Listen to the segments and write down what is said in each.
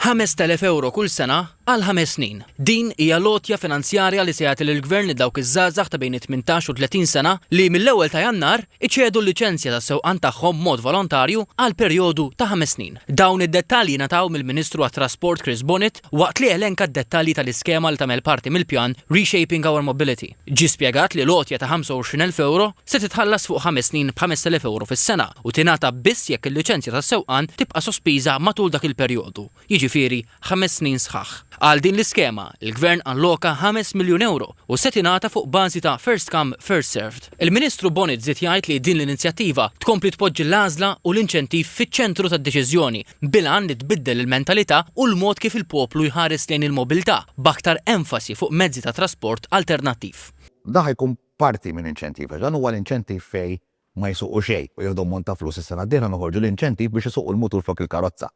5,000 ewro kull sena għal ħames snin. Din hija l-għotja finanzjarja li se jagħti l-Gvern lil dawk iż-żgħażagħ ta' bejn it-18 u 30 sena li mill-ewwel ta' Jannar iċedu l-liċenzja tas-sewqan tagħhom b'mod volontarju għal perjodu ta' ħames snin. Dawn id-dettalji ngħataw mill-Ministru għat-Trasport Chris Bonett waqt li elenka d-dettalji tal-iskema li tagħmel parti mill-pjan Reshaping Our Mobility. Ġie spjegat li l-għotja ta' 25,000 ewro se titħallas fuq ħames snin b'5,000 ewro fis-sena u tingħata biss jekk il-liċenzja tas-sewqan tibqa' sospiża matul dak il-perjodu, jiġifieri ħames snin sħaħ. Għal din l-iskema, il-Gvern alloka ħames miljun ewro u se tingħata fuq bażi ta' first come, first served. Il-Ministru Bonett żied jgħid li din l-inizjattiva tkompli tpoġġi l-għażla u l-inċentiv fiċ-ċentru tad-deċiżjoni bil-għan li tbiddel il-mentalità u l-mod kif il-poplu jħares lejn il-mobilità, b'aktar enfasi fuq mezzi ta' trasport alternattiv. Dan ħa jkun parti minn inċentiv, għax dan huwa l-inċentiv fejn ma jsuqu xejn u jieħdu ammont ta' flus. Is-sena d-dieħla noħorġu l-inċentiv biex isuqu l-mutur flok il-karozza.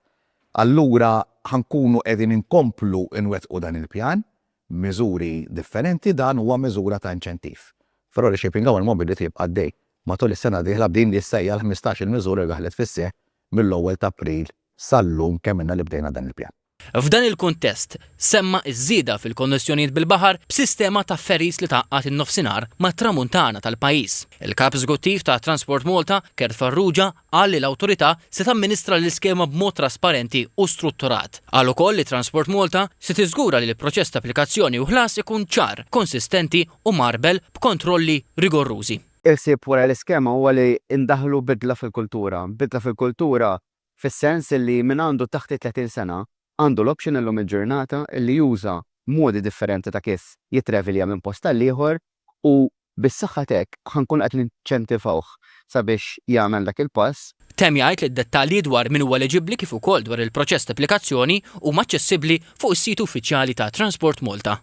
Allura ħa nkunu qegħdin inkomplu nwettqu dan il-pjan b'miżuri differenti, dan huwa miżura ta' inċentiv. Però Reshaping Our Mobility jibqa' għaddej matul is-sena d-dieħla b'din li issa hija l-15-il miżura li daħlet fis-seħħ mill-ewwel t'April sal-lum kemm ilna li bdejna dan il-pjan. F'dan il-kuntest, semma ż-żieda fil-konnessjonijiet bil-baħar b'sistema ta' ferries li tgħaqqad in-Nofsinhar mat-Tramuntana tal-pajjiż. Il-Kap Eżekuttiv ta' Transport Malta, Kurt Farrugia, qal li l-awtorità se tamministra l-iskema b'mod trasparenti u strutturat. Qal ukoll li Transport Malta se tiżgura li l-proċess ta' applikazzjoni u ħlas ikun ċar, konsistenti u mgħarbel b'kontrolli rigorrużi. Il-ħsieb wara l-iskema huwa li ndaħħlu bidla fil-kultura. Bidla fil-kultura fis-sens li min għandu taħt it-30 sena għandu l-option illum il-ġurnata li juża modi differenti ta' kif jittravilja minn post għal ieħor u bis-saħħa t'hekk ħa nkunu qed ninċentivawh sabiex jagħmel dak il-pass. Temm jgħid li d-dettalji dwar min huwa eliġibbli kif ukoll dwar il-proċess ta' applikazzjoni huma aċċessibbli fuq is-sit uffiċjali ta' Transport Malta.